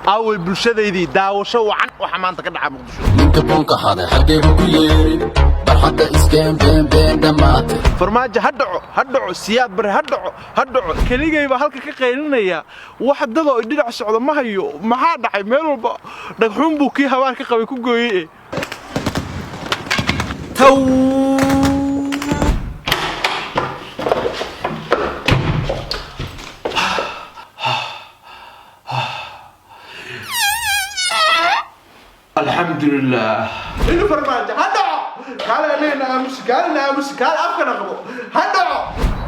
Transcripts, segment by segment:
Aaway bulshadaydii? Daawasho wacan waxa maanta ka dhaca Muqdisho. Ninka buunka xaday xaggeebu ku yeerin barxadda iskeen been been dhammaatay. Farmaajo ha dhaco, ha dhaco! Siyaad Bare ha dhaco, ha dhaco! Keligay baa halka ka qaylinaya, wax dadoo dhinac socda ma hayo. Maxaa dhacay? Meel walba dhagxuun buu kii habaar ka qabay ku gooyey. Taw! Alxamdulilah. Inu Farmaajo ha dhaco! Kaale anagana aamusi, kaalena aamusi, kaale afkana qabo. Ha dhaco!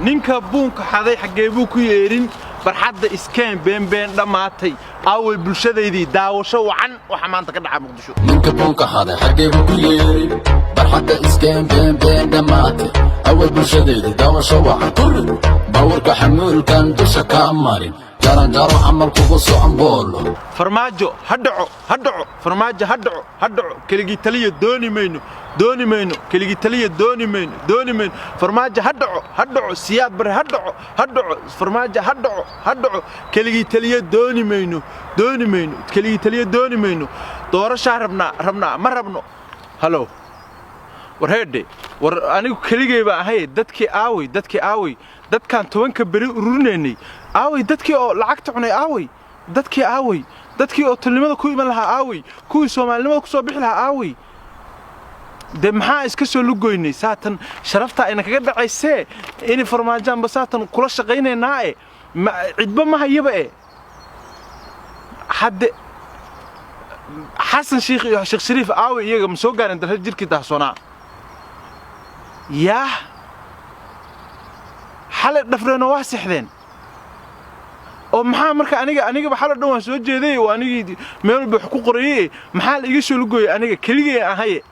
Ninka buunka xaday xaggee buu ku yeerin barxadda iskeen beenbeen dhammaatay. Aaway bulshadaydii? Daawasho wacan waxa maanta ka dhaca Muqdisho. Ninka buunka xaday xaggeebu ku yeerin barxadda iskeen been been dhammaatay. Awal bulshadeeda daawasho wacan ku rid baawarka xamuulkan dusha kaa marin jaranjaro camal kugu socon boolo. Farmaajo ha dhaco, ha dhaco! Farmaajo ha dhaco, ha dhaco! Keligii taliya dooni mayno, dooni mayno! Keligii taliya dooni mayno, dooni mayno! Farmaajo ha dhaco, ha dhaco! Siyaad Bare ha dhaco, ha dhaco! Farmaajo ha dhaco, ha dhaco! Keligii taliya dooni mayno, dooni mayno! Keligii taliya dooni mayno! Doorashaa rabnaa, rabnaa, ma rabno. Halow, war heedhe, war anigu keligay baa ahay. Dadkii aaway? Dadkii aaway? Dadkaan 10-ka beri ururinaynay aaway? Dadkii oo lacagta cunay aaway? Dadkii aaway? Dadkii oo tolnimada ku iman lahaa aaway? Kuwii soomaalinimada ku soo bixi lahaa aaway? Dee maxaa iska soo lugoynay? Saatan sharaftaa ayna kaga dhacaysee inay Farmaajaanba saatan kula shaqaynaynaa e cidba ma hayaba e. Hadde Xasan Shiikh iyo Sheekh Shariif aaway? Iyaga ma soo gaareen dalka jirkii daahsoonaa? Yaah, xalay dhafreenoo waa sexdeen. Oo maxaa marka aniga anigaba xalo dhan waan soo jeeday oo anigii meel walba wax ku qorayey. Maxaa la iga soo lugooyay? Aniga keligay ahaye.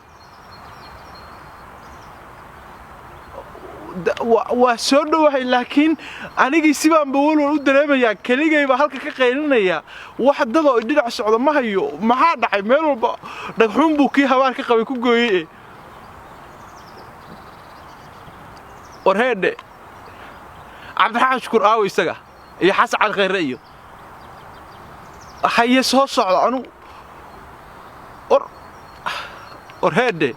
Waa soo dhowahay, laakiin anigii sibaanba walwal u dareemayaa. Keligay baa halka ka qaylinaya, wax dadoo dhinac socda ma hayo. Maxaa dhacay? Meel walba dhagxuun buu kii habaar ka qabay ku gooyey. War heedhe, Cabdiraxmaan Shukuur aawo? Isaga iyo Xasan Cali Khayre iyo haye soo socda. Anugu war heedhe,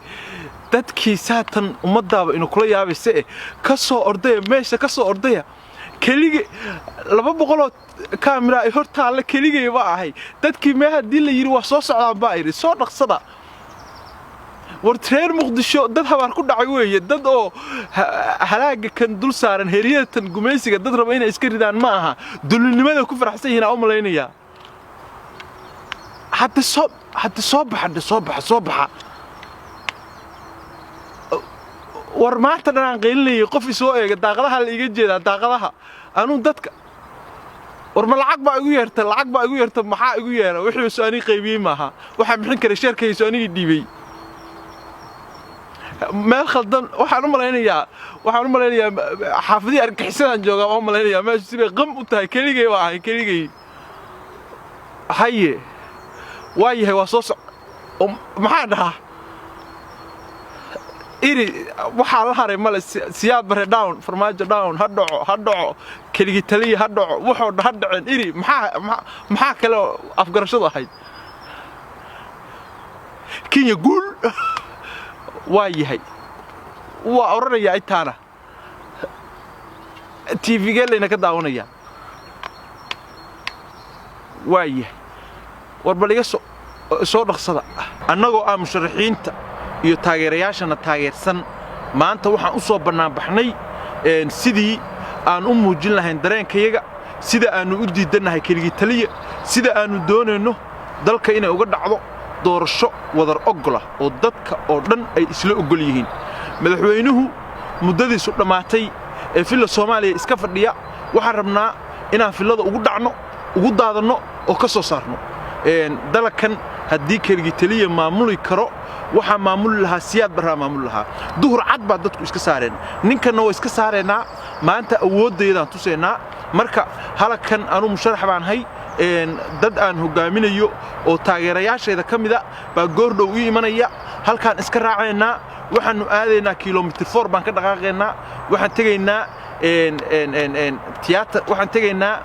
dadkii saatan ummadaaba inu kula yaabayse e ka soo ordaya meesha, ka soo ordaya. Kelige 200-oo kaamira ay hor taalla, keligay ba ahay. Dadkii mee haddii la yidhi waa soo socdaan baa idhi soo dhaqsada. War reer Muqdisho dad habaar ku dhacay weeye, dad oo halaaga kan dul saaran heryadatan gumaysiga dad raba inay iska ridaan ma aha. Dullinimada ku faraxsan yihiin aa u malaynayaa. Hadda soo, hadda soo baxa dhe, soo baxa, soo baxa. War maanta dhan aan qaylinayay, qof isoo eega. Daaqadaha la iga jeedaa, daaqadaha anuu dadka. War ma lacag baa igu yeerta? Lacag baa igu yeerta? Maxaa igu yeera? Wixii soo anigi qaybiyey maaha. Waxaa bixin karay sheerkayso anigii dhiibay. Meel khaldan waxaan u malaynayaa xaafadihii argagixisadaan joogaa waan u malaynayaa. Meeshu sibay qam u tahay. Keligay waa ahay, keligay. Haye, waa yahay, waa soo soc. Maxaa dhahaa iri? Waxaa la haray male. Siyaad Bare down, Farmaajo down! Ha dhaco, ha dhaco! Keligi taliya ha dhaco! Wuxuu ha dhaceen iri. Maxaa kale oo afgarashadu ahayd? Kenya guul! Waa yahay, waa odhanayaa intaana TV-gee layna ka daawanayaa. Waa yahay. War bal iga soo soo dhaqsada. Annagoo ah musharaxiinta iyo taageerayaashana taageersan, maanta waxaan u soo bannaanbaxnay sidii aan u muujin lahayn dareenkayaga, sida aannu u diidannahay keligii taliya, sida aannu doonayno dalka inay uga dhacdo doorasho wadar oggola oo dadka oo dhan ay isla oggol yihiin. Madaxweynuhu muddadiisu dhammaatay ee Villa Soomaaliya iska fadhiya waxaan rabnaa inaan villada ugu dhacno, ugu daadanno oo ka soo saarno. Dalkan haddii keligii taliya maamuli karo, waxaa maamuli lahaa Siyaad Barraa maamuli lahaa. Duhur cad baa dadku iska saareen, ninkanna waa iska saaraynaa. Maanta awooddaydaan tusaynaa. Marka halakan anuu musharax baan hay, dad aan hoggaaminayo oo taageerayaashayda ka mida baa goordhow ii imanaya. Halkaan iska raacaynaa, waxaannu aadaynaa Kilometer 4 baan ka dhaqaaqaynaa. Waxaan tegaynaa tiyaatar, waxaan tegaynaa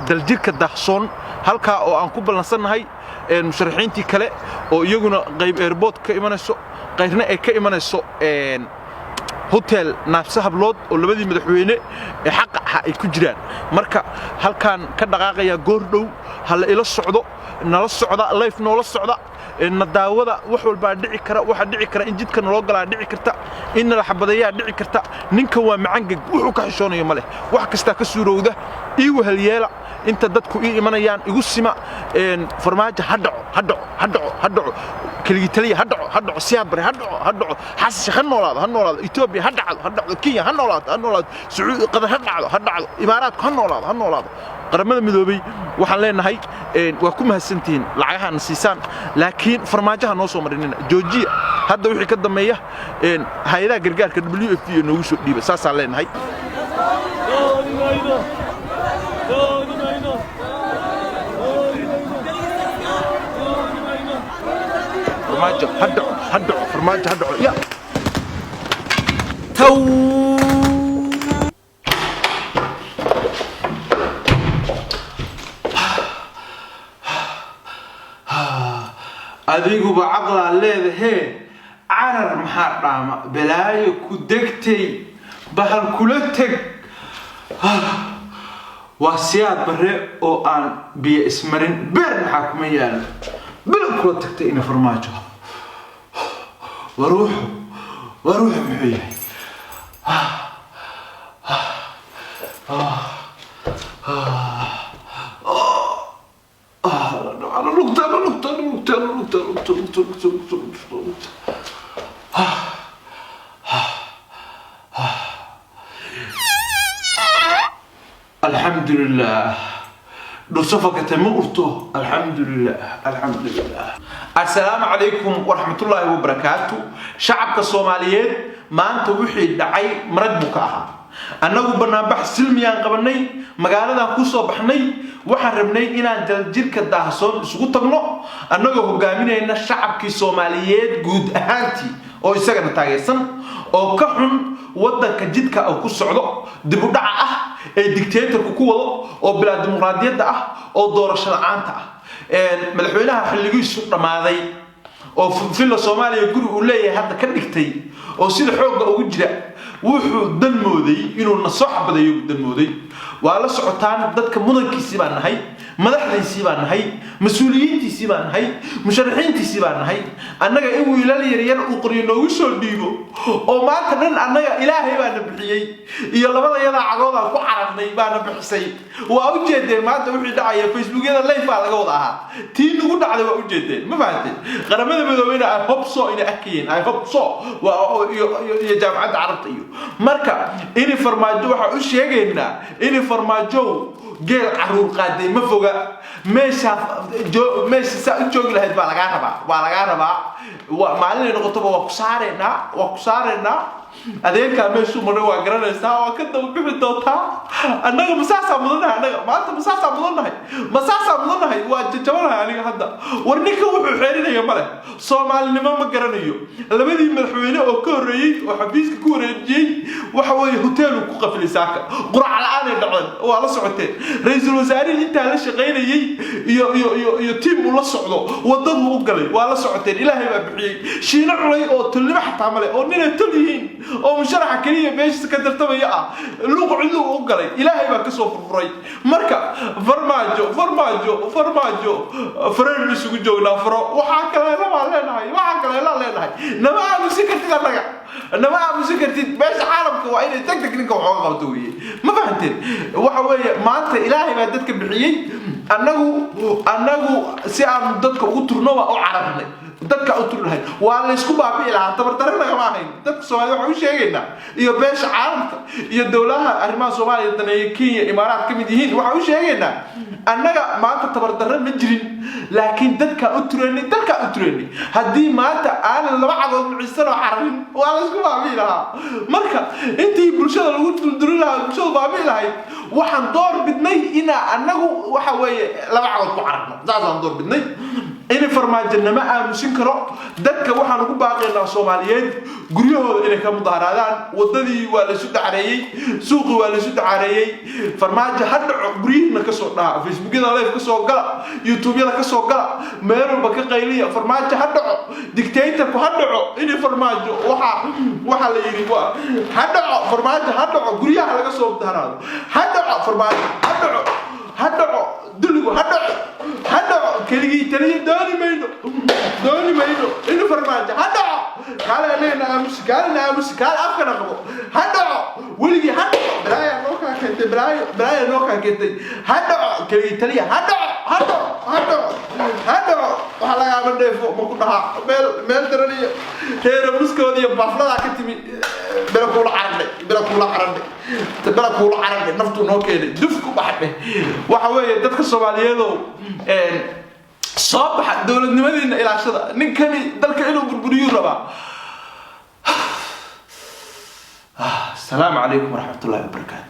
Daljirka Daahsoon. Halkaa oo aan ku ballansannahay musharaxiintii kale oo iyaguna qayb airport ka imanayso, qayrna ay ka imanayso Hotel Naafsa Hablood, oo labadii madaxweyne ee xaqa ahaa ay ku jiraan. Marka halkaan ka dhaqaaqayaa goor dhow. Ha la ila socdo, nala socda, live noola socda, na daawada. Wax walbaa dhici kara. Waxaa dhici kara in jidka naloo galaa dhici karta, in nala xabadayaa dhici karta. Ninkan waa macangeg, wuxuu ka xishoonayo ma leh, wax kastaa ka suurowda. Ii wehelyeela inta dadku ii imanayaan, igu sima. Farmaajo ha dhaco, ha dhaco, ha dhaco, ha dhaco. Keligii taliya ha dhaco, ha dhaco. Siyaad Bare ha dhaco, ha dhaco. Xasan Sheekh ha noolaado, ha noolaado. Etoobiya ha dhacdo, ha dhacdo. Kenya ha noolaato, ha noolaato. Sacuudi, Qatar ha dhacdo, ha dhacdo. Imaaraadku ha noolaado, ha noolaado. Qaramada Midoobay waxaan leenahay, waa ku mahadsantihiin lacagahaana siisaan, laakiin farmaajaha noo soo marinina, joojiya. Hadda wixii ka dambeeya hay-adaha gargaarka WFP ee noogu soo dhiiba, saasaan leenahay. Dooni mayno, dooni mayno, dooni mayno, dooni mayno. Farmaajo ha dhaco, ha dhaco. Farmaajo ha dhaco ya. Taw. Adiguba caqlaa leedahee, carar maxaa dhaama? Balaayo ku degtay, bahal kula teg. Waa Siyaad Bare oo aan biyo ismarin, beer maxaa kuma yaalo? Bil kula tagtay ina Farmaajo. Waruuxu, waruuxu muxuu yahay? Lugta, lugta, lugta, lugta, lugta, lugta, lugta, lugta, lugta, lugta. Alxamdulilah, dhulsafakate ma urto. Alxamdulilah, alxamdulilah. Assalaamu calaykum waraxmatullaahi wabarakaatu. Shacabka Soomaaliyeed, maanta wixii dhacay marag buu ka ahaa. Annagu banaanbax silmiyaan qabanay, magaaladan ku soo baxnay. Waxaan rabnay inaan Daljirka Daahsoon isugu tagno, annagoo hogaaminayna shacabkii Soomaaliyeed guud ahaantii oo isagana taageersan, oo ka xun waddanka jidka uu ku socdo, dib u dhaca ah ee dictatorku ku wado, oo bilaa dimuqraadiyadda ah, oo doorasho la-aanta ah. Madaxweynaha xilligiisu dhammaaday oo Villa Soomaaliya guri uu leeyahay hadda ka dhigtay, oo sida xoogga ugu jira, wuxuu dan mooday inuu na soo xabadayo buu dan mooday. Waa la socotaan, dadka mudankiisii baan nahay, madaxdiisii baan nahay, mas-uuliyiintiisii baan nahay, musharaxiintiisii baan nahay. Annaga in wiilal yaryar uu qoryo noogu soo dhiibo oo maanta dhan annaga Ilaahay baana bixiyey iyo labada yadaa cagoodaan ku cararnay baana bixisay. Waa u jeedeen maanta wixii dhacaya, Facebookyada live baa laga wada ahaa. Tii nagu dhacday waa u jeedeen, ma fahanteen? Qaramada Midoobeyna I hope so inay arkayeen, I hope so. Waa iyo Jaamacadda Carabta. Iyo marka ini Farmaajo waxaa u sheegaynaa, ini Farmaajow, geel caruur qaaday ma foga. Meesha meesha saa u joogi lahayd baa lagaa rabaa, waa lagaa rabaa. Maalinay noqotoba waa ku saaraynaa, waa ku saaraynaa. Adeerkaa meeshuu maray waa garanaysaa, waa ka daba bixi doontaa. Annaga masaasaa mudannahay? Annaga maanta masaasaa mudannahay? Masaasaa mudannahay? Waa jajabanahay aniga hadda. War ninka wuxuu xeerinaya ma leh, Soomaalinimo ma garanayo. Labadii madaxweyne oo ka horreeyey oo xafiiska ku wareejiyey, waxa weeye hoteeluu ku qafilay, saaka qurac la-aanay dhaceen, waa la socoteen. Ra-iisul wasaarihii intaa la shaqaynayey iyo tiim uu la socdo wadaduu u galay, waa la socoteen. Ilaahay baa bixiyey. Shiino Culay oo tolnimo xataa male, oo ninay tol yihiin oo musharaxa keliya meeshiisa ka tartamaya ah, luuq cidluu u galay, Ilaahay baa kasoo furfuray. Marka Farmaajo, Farmaajo, Farmaajo, faraynu isugu joognaa faro. Waxaa kaleela baan leenahay, waxaa kaleela leenahay, nama aamusin kartid, annaga nama aamusin kartid. Meesha caalamka waa inay deg deg ninka waxooga qabto weeye, ma fahanteen? Waxa weeye maanta Ilaahay baa dadka bixiyey. Annagu si aanu dadka ugu turno waa u cararnay, dadka u turi lahayd waa laysku baabi'i lahaa. Tabardarre nagama ahayn. Dadka Soomaalida waxaan u sheegaynaa, iyo beesha caalamka iyo dowladaha arrimaha Soomaaliya daneeya, Kenya, Imaaraad ka mid yihiin, waxaan u sheegaynaa, annaga maanta tabardarre ma jirin, laakiin dadkaa u turaynay, dalkaa u turaynay. Haddii maanta aanan laba cagood mucisan oo cararin, waa laysku baabi'i lahaa. Marka intii bulshada lagu duldurin lahaa, bulshadu baabi'i lahayd, waxaan door bidnay inaa annagu waxa weeye laba cagood ku cararno, saasaan door bidnay. In Farmaajo nama aamusin karo. Dadka waxaan ugu baaqaynaa Soomaaliyeed guryahooda inay ka mudaharaadaan. Wadadii waa laysu dacareeyey, suuqii waa laysu dacareeyey. Farmaajo ha dhaco guryihiina kasoo dhaha, Facebookyada live kasoo gala, YouTubeyada kasoo gala, meel walba ka qayliya: Farmaajo ha dhaco, dictatorku ha dhaco. Ini Farmaajo waxaa la yidhi waa ha dhaco, Farmaajo ha dhaco, guryaha laga soo mudaharaado. Ha dhaco Farmaajo, ha dhaco, ha dhaco, dulligu ha dhaco, ha dhaco. Keligii taliya dooni mayno, dooni mayno. Ini Farmaajo ha dhaco. Kaale anagana aamusi, kaalena aamusi, kaale afkana qabo. Ha dhaco weligii, ha dhaco. Balaaya noo kaa keentay, balaayo, balaaya noo kaa keentay. Ha dhaco keligii taliya, ha dhaco, ha dhaco, ha dhaco, ha dhaco. Waxa lagaama dheefo ma ku dhaha meel meel daran iyo reero muskooda iyo baafladaa ka timi. Bela kuula cararnay, bela kuula cararnay, bela kuula cararnay. Naftuu noo keenay, duf ku baxdhe. Waxa weeye, dadka Soomaaliyeedow, soo baxa, dowladnimadiina ilaashada. Ninkani dalka inuu burburiyuu rabaa. Asalaamu calaykum waraxmatullahi wabarakaatu.